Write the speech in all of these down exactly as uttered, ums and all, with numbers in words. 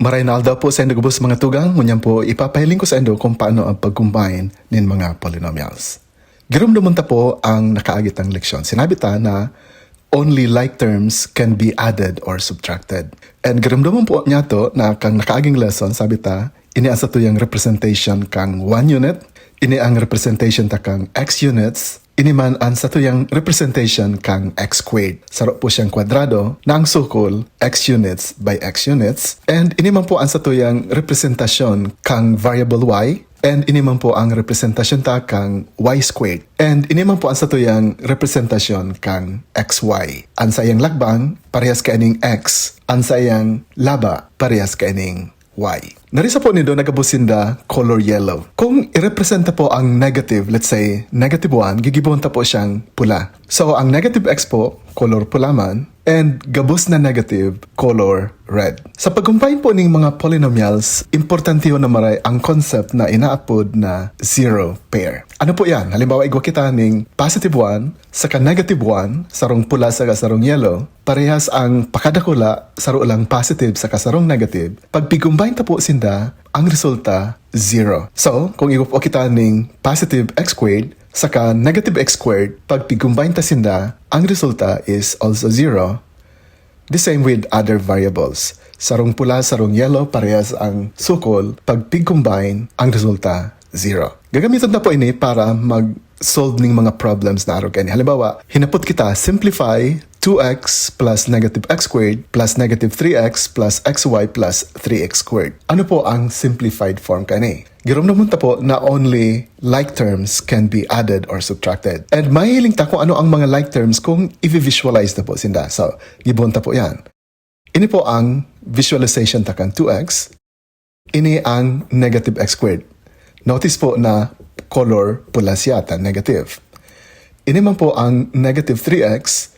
Maray na aldaw po sa indo gabos, mga tugang. Ngunyan po, ipapahiling ko sa indo kung paano ang pag-combine nin mga polynomials. Giromdomon ta po ang nakaagit ang leksyon. Sinabi ta na only like terms can be added or subtracted. And giromdomon po niya to na kang nakaaging lesson, sabi ta, ini ang satuyang representation kang one unit, ini ang representation ta kang x units, ini man ang satuyang representation kang x squared. Saro po siyang kwadrado na ang sukol x units by x units, and ini man po ang satuyang representasyon kang variable y, and ini man po ang representasyon ta kang y squared, and ini man po ang satuyang representasyon kang xy. Ang saiyang lagbang, parehas kaining x. Ang saiyang laba, parehas kaining y. Narisa po nindo, nagabos sinda color yellow. Kung irepresenta po ang negative, let's say, negative one, gigibohon ta po siyang pula. So, ang negative x po, color pula man, and gabos na negative, color red. Sa pag-combine po ning mga polynomials, importantehon na maray ang concept na inaapod na zero pair. Ano po yan? Halimbawa, igwa kita ning positive one, saka negative one, sarong pula saka sarong yellow, parehas ang pakadakula, saro lang positive saka sarong negative. Pag pig-combine ta po sinda, ang resulta, zero. So, kung igwa po kita ning positive x squared saka negative x squared, pag pig-combine ta sinda, ang resulta is also zero. The same with other variables. Sarong pula, sarong yellow, parehas ang sukol. Pag pig-combine, ang resulta, zero. Gagamitan ta po ini para mag-solve ning mga problems na arog kaini. Halimbawa, hinapot kita, simplify two x plus negative x squared plus negative three x plus xy plus three x squared. Ano po ang simplified form kaini? Giromdomon ta po na only like terms can be added or subtracted. And mahihiling ta kung ano ang mga like terms kung i-visualize na po sinda. So, gibohon ta po yan. Ini po ang visualization ta kan two x. Ini ang negative x squared. Notice po na color pula siya, ta negative. Ini man po ang negative three x.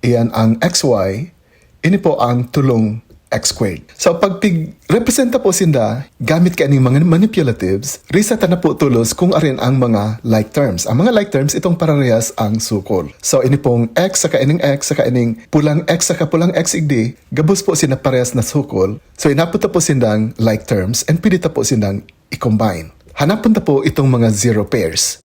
Iyan ang xy. Ini po ang tulong x squared. So, pag pig-representa po sinda, gamit kaining mga manipulatives, risa ta na po tolos kung arin ang mga like terms. Ang mga like terms, itong parehas ang sukol. So, ini pong x, saka ining x, saka ining pulang x, saka pulang x igdi, gabos po sina parehas na sukol. So, inapod ta po sindang like terms and pwede ta po sindang i-combine. Hanapon ta po itong mga zero pairs.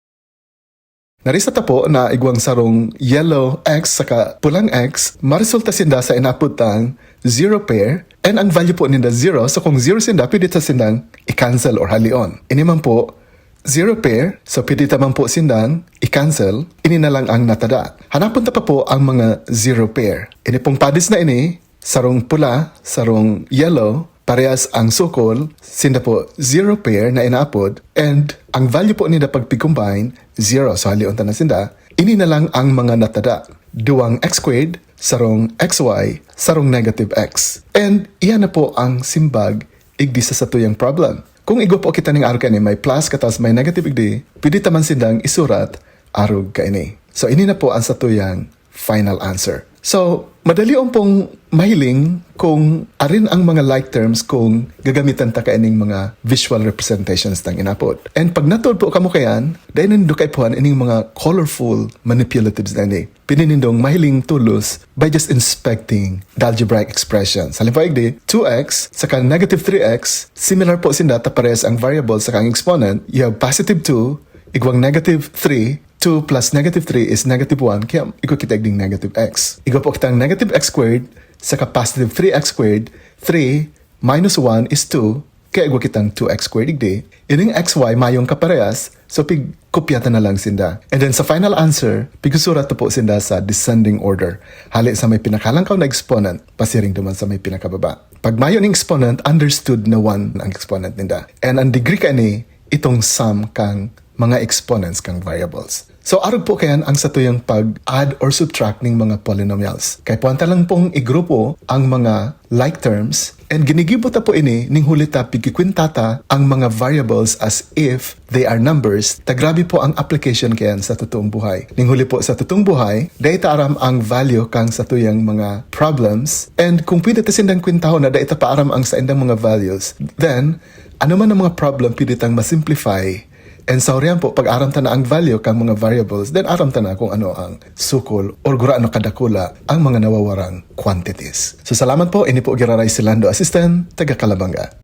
Narisa ta po na igwang sarong yellow x saka pulang x, maresulta sinda sa inapod tang zero pair, and ang value po ninda zero, so kung zero sinda, pwede ta sindang i-cancel or halion. Ini man po, zero pair, so pwede ta man po sindang i-cancel, ini na lang ang natada. Hanapon ta pa po ang mga zero pair. Ini pong padis na ini, sarong pula, sarong yellow, parehas ang sukol, sinda po zero pair na inaapod, and ang value po ninda pag pig-combine, zero. So, halion ta na sinda. Ini na lang ang mga natada. Duwang x squared, sarong xy, sarong negative x. And iyan na po ang simbag igdi sa satuyang problem. Kung igwa po kita ning arog kaini, may plus, katas may negative igdi, pwede ta man sindang isurat arog kaini. So, ini na po ang satuyang final answer. So, madali on pong mahiling kung arin ang mga like terms kung gagamitan ta kaining mga visual representations tang inapod. And pag natuod po kamo kayan, dai nindo kaipuhan ining mga colorful manipulatives na ini. Pwede nindong mahiling tolos by just inspecting the algebraic expressions. Halimbawa, igdi, two x saka negative three x, similar po sinda ta parehas ang variable saka ang exponent. You have positive two, igwang negative three, two plus negative three is negative one, kaya igwa kita igding negative x. Igwa po kitang negative x squared saka positive three x squared, three minus one is two, kaya igwa kitang two x squared igdi. Ining xy, mayong kaparehas, so pigkopya ta na lang sinda. And then sa final answer, pigsusurat ta po sinda sa descending order. Hali sa may pinakalangkaw na exponent, pasiring duman sa may pinakababa. Pag mayo ning exponent, understood na one ang exponent ninda. And ang degree kaini, itong sum kang mga exponents kang variables. So, arog po kayan ang satuyang pag-add or subtract ning mga polynomials. Kaipuhan ta lang pong igrupo ang mga like terms, and ginigibo ta po ini ning huli ta pigkikwenta ta ang mga variables as if they are numbers, ta grabe po ang application kayan sa totoong buhay. Ning huli po sa totoong buhay, dai ta aram ang value kang satuyang mga problems, and kung pwede ta sindang kwentahon na dai ta pa aram ang saindang mga values, then, ano man ang mga problem pwede tang ma-simplify And sa hurihan po, pag aram ta na ang value kang mga variables, then aram ta na kung ano ang sukol or gurano kadakula ang mga nawawarang quantities. So salamat po, ini po giraray si Lando Asisten, taga Calabanga.